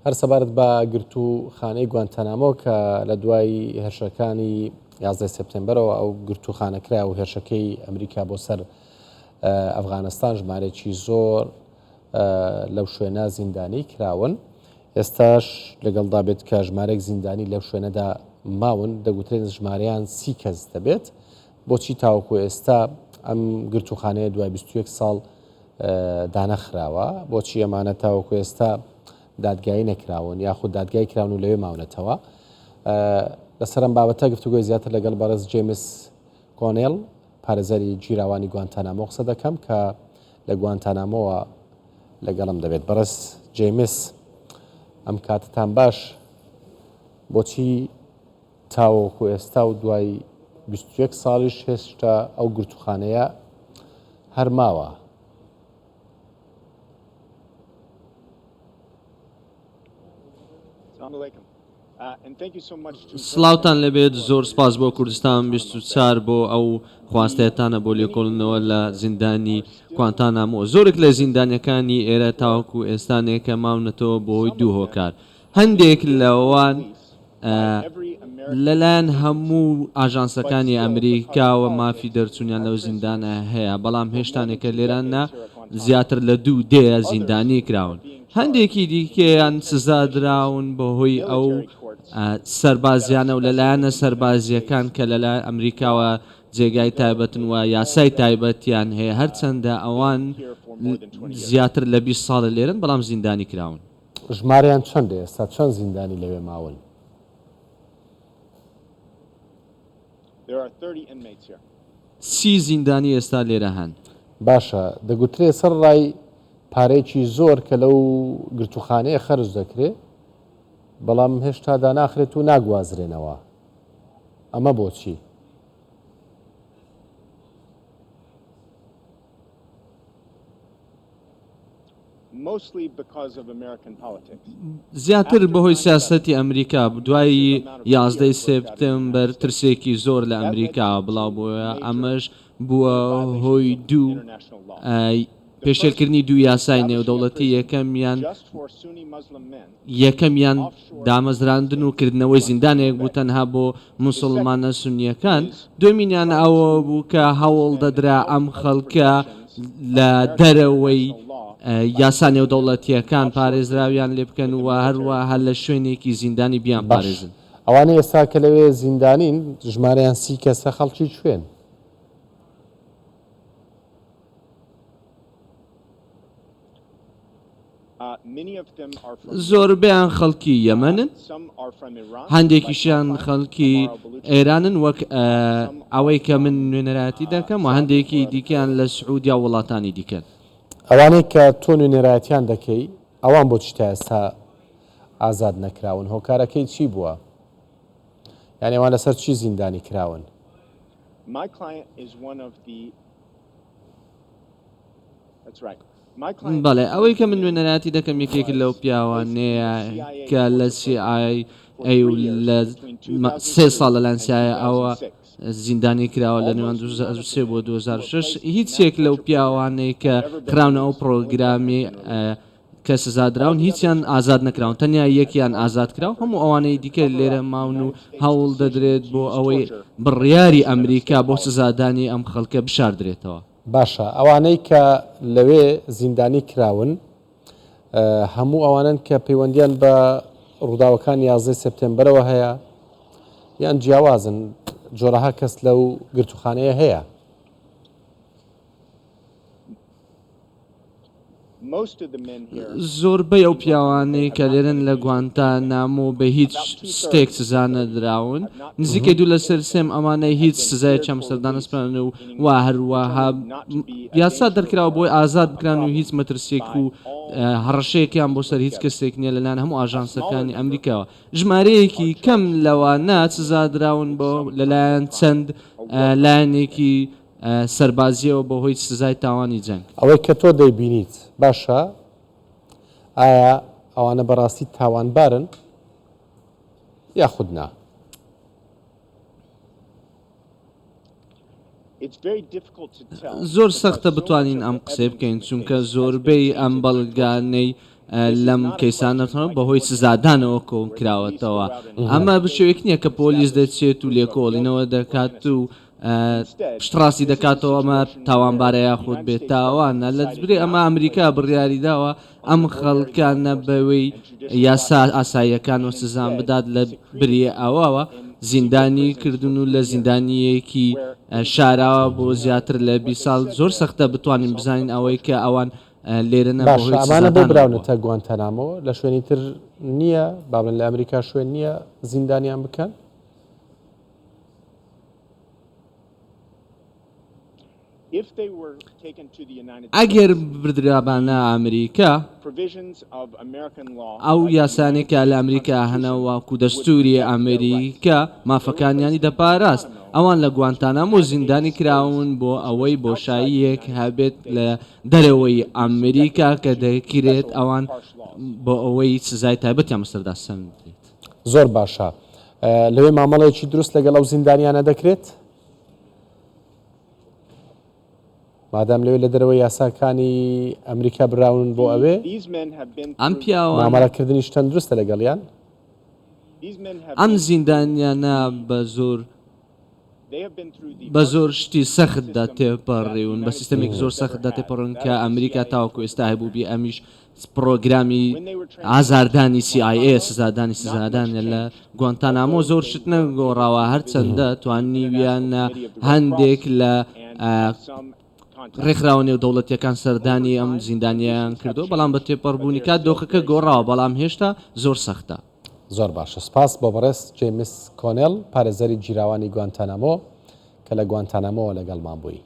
هەر سەبارەت بە گرتووخانەی گوانتانامۆ کە لە دوای هێرشەکانی 11 سپتێمبەرەوە ئەو گرتووخانە کرا و هێرشەکەی ئەمریکا بۆ سەر ئەفغانستان ژمارەیەکی زۆر لەو شوێنە زیندانی کراون. ئێستاش لەگەڵدا بێت کە ژمارەیەک زیندانی لەو شوێنەدا ماون، دەگوترێت ژمارەیان سی کەس دەبێت. بۆچی تاوەکو ئێستا ئەم گرتووخانەیە دوای 21 ساڵ دانەخراوە؟ بۆچی ئەمانە تاوەکو ئێستا دادگایی نەکراون یاخود دادگای کراون و لەوێ ماونەتەوە؟ لەسەر ئەم بابەتە گفتوگۆی زیاتر لەگەڵ بەڕێز جەیمس کۆنێڵ، پارێزەری گیراوانی گوانتانامۆ قسە دەکەم کە لە گوانتانامۆوە لەگەڵم دەبێت. بەڕێز جەیمس، ئەم کاتەتان باش. بۆچی تاوەکو ئێستا و دوای 21 ساڵیش هێشتا ئەو گرتووخانەیە هەر ماوە؟ سڵاوتان لێبێت زۆر سپاس بۆ کوردستان 24 بۆ ئەو خواستەتانە بۆ لێکۆڵینەوە لە زیندانی کوانتانامۆ زۆرێک لە زیندانیەکانی ئێرە تاوەکو ئێستانێکە ماونەتەوە بۆی دوو هۆکار هەندێک لەوان لەلایەن هەموو ئاژانسەکانی ئەمریکاوە مافی دەرچوونیان لەو زیندانە هەیە، بەڵام هێشتانێکە لێرانە زیاتر لە دوو دەیە زیندانی کراون. هەندێکی دیکەیان سزا دراون بەهۆی ئەو سەربازیانە و لەلایەنە سەربازییەکان کە لەلایەن ئەمریکاوە جێگای تایبەتن و یاسای تایبەتیان هەیە، هەرچەندە ئەوان زیاتر لە 20 ساڵە لێرەن بەڵام زیندانی کراون. ژمارەیان چەندە ئێستا چەند زیندانی لەوێ ماون؟ سی زیندانی ئێستا لێرە هەن. باشە دەگوترێ سەرەڕای پارەیەکی زۆر کە لەو گرتووخانەیە خەرج دەکرێ بەڵام هێشتا داناخرێت و ناگوازرێنەوە ئەمە بۆچی؟ زیاتر بەهۆی سیاسەتی ئەمریکا دوای یازدەی سێپتەمبەر ترسێکی زۆر لە ئەمریکا بڵاو بووە ئەمەش بووە هۆی دوو پێشێلکردنی دوو یاسای نێودەوڵەتی یەکەمیان یەکەمیان دامەزراندن و کردنەوەی زیندانێک بوو تەنها بۆ موسڵمانە سونییەکان، دووەمینیان ئەوە بوو کە هەوڵ دەدرا ئەم خەڵکە لە دەرەوەی یاسا نێودەوڵەتییەکان پارێزراویان لێ بکەن و هەروەها لە شوێنێکی زیندانی باش بیانپارێزن. ئەوانەی ئێستا کە لەوێ زیندانین ژمارەیان سی کەسە خەڵکی کوێن؟ زۆربەیان خەڵکی یەمەنن، هەندێکیشیان خەڵکی ئێرانن وەک ئەوەی کە من نوێنەرایەتی دەکەم و هەندێکی دیکەیان لە سعودیا و وڵاتانی دیکەن. ئەوانەی کە تۆ نوێنەرایەتیان دەکەی ئەوان بۆچی تا ئێستا ئازاد نەکراون هۆکارەکەی چی بووە؟ یانی ئەوان لەسەر چی زیندانی کراون؟ بەڵێ، ئەوەی کە من نوێنەرایەتی دەکەم یەکێک لەو پیاوانەیە کە لە سی ئای ئەی و لە سێ ساڵ لەلایەن سی ئای ئەوە زیندانی کراوە لە نێوان 2003 بۆ 2006 هیچ یەک لەو پیاوانەی کە خراونە ئەو پڕۆگرامی کە سزادراون هیچیان ئازاد نەکراون تەنیا یەکیان ئازاد کرا و هەموو ئەوانەی دیکە لێرە ماون و هەوڵ دەدرێت بۆ ئەوەی بڕیاری ئەمریکا بۆ سزادانی ئەم خەڵکە بشاردرێتەوە. باشە ئەوانەی کە لەوێ زیندانی کراون هەموو ئەوانەن کە پەیوەندیان بە ڕووداوەکانی یازدەی سێپتێمبەرەوە هەیە یان جیاوازن جۆرەها کەس لەو گرتوخانەیە هەیە؟ زۆربەی ئەو پیاوانەی کە لێرەن لە گوانتانامۆ بە هیچ شتێک سزا نەدراون، نزیکەی دوو لەسەر سێم ئەمانەی هیچ سزایەکیان بەسەردا نەسپێنن و هەروەها یاسا دەرکراوە بۆی ئازاد بکران و هیچ مەترسییەک و هەڕەشەیەکیان بۆ سەر هیچ کەسێک نییە لەلایەن هەموو ئاژانسەکانی ئەمریکاوە. ژمارەیەکی کەم لەوانە سزادراون بۆ لەلایەن چەند لایەنێکی سەربازییەوە بەهۆی سزای تاوانی جەنگ. ئەوەی کە تۆ دەیبینیت باشە، ئایا ئەوانە بەڕاستی تاوانبارن یاخود نا؟ زۆر سەختە بتوانین ئەم قسەیە بکەین، چونکە زۆربەی ئەم بەڵگانەی. لەم کەیسانە بەهۆی سزادانەوە کۆکراوەتەوە. ئەمە بشێوەیەک نییە کە پۆلیس دەچێت و لێکۆڵینەوە دەکات و پشتڕاستی دەکاتەوە ئەمە تاوانبارە یاخود بێتاوانە. لە بری ئەمە ئەمریکا بڕیاری داوە ئەم خەڵکانە بەوەی یاسا ئاساییەکان و سزان بدات لە بری ئەوەوە زیندانی کردن و لە زیندانیەکی شاراوە بۆ زیاتر لە 20 ساڵ زۆر سەختە بتوانین بزانین ئەوەی کە ئەوان لێرە نە باشە ئەمانە بۆ براونەتە گوانتانامۆ لە شوێنی تر نییە با بڵێن لە ئەمریکا شوێن نییە زیندانیان بکەن؟ ئەگەر بردرابانە ئەمریکا، ئەو یاسانەی کە لە ئەمریکا هەنە وەکو دەستوری ئەمریکا مافەکانیانی دەپاراست. ئەوان لە گوانتانامۆ زیندانی کراون بۆ ئەوەی بۆشاییەک هەبێت لە دەرەوەی ئەمریکا کە دەکرێت ئەوان بۆ ئەوەی سزای تایبەتیان بەسەردا سەندرێت. زۆر باشە لەوێ مامەڵەیەکی دروست لەگەڵ ئەو زیندانیانە دەکرێت؟ مادام لەوێ لە دەرەوەی یاساکانی ئەمریکا براون بۆ ئەوێ ئەم پیاوانە مامەڵەکردنیش تەندروستە لەگەڵیان؟ ئەم زیندانیانە بە زۆر بە زۆر شتی سەختدا تێپەڕیون، بە سیستەمێکی زۆر سەختدا تێپەڕیون کە ئەمریکا تاوەکو ئێستا هەبووبی، ئەمیش پڕۆگرامی ئازاردانی سی ئای ئێ، سزادانی سزادانە لە گوانتانامۆ زۆر شت نەگۆڕاوە، هەرچەندە توانیویانە هەندێک لە ڕێکخراوە نێودەوڵەتییەکان سەردانی ئەم زیندانییەیان کردووە، بەڵام بە تێپەڕبوونی کات دۆخەکە گۆڕاوە، بەڵام هێشتا زۆر سەختە. زۆر باشە سپاس بۆ بەڕێز جەیمس کۆنێڵ پارێزەری گیراوانی گوانتانامۆ کە لە گوانتانامۆوە لەگەڵمان بووی.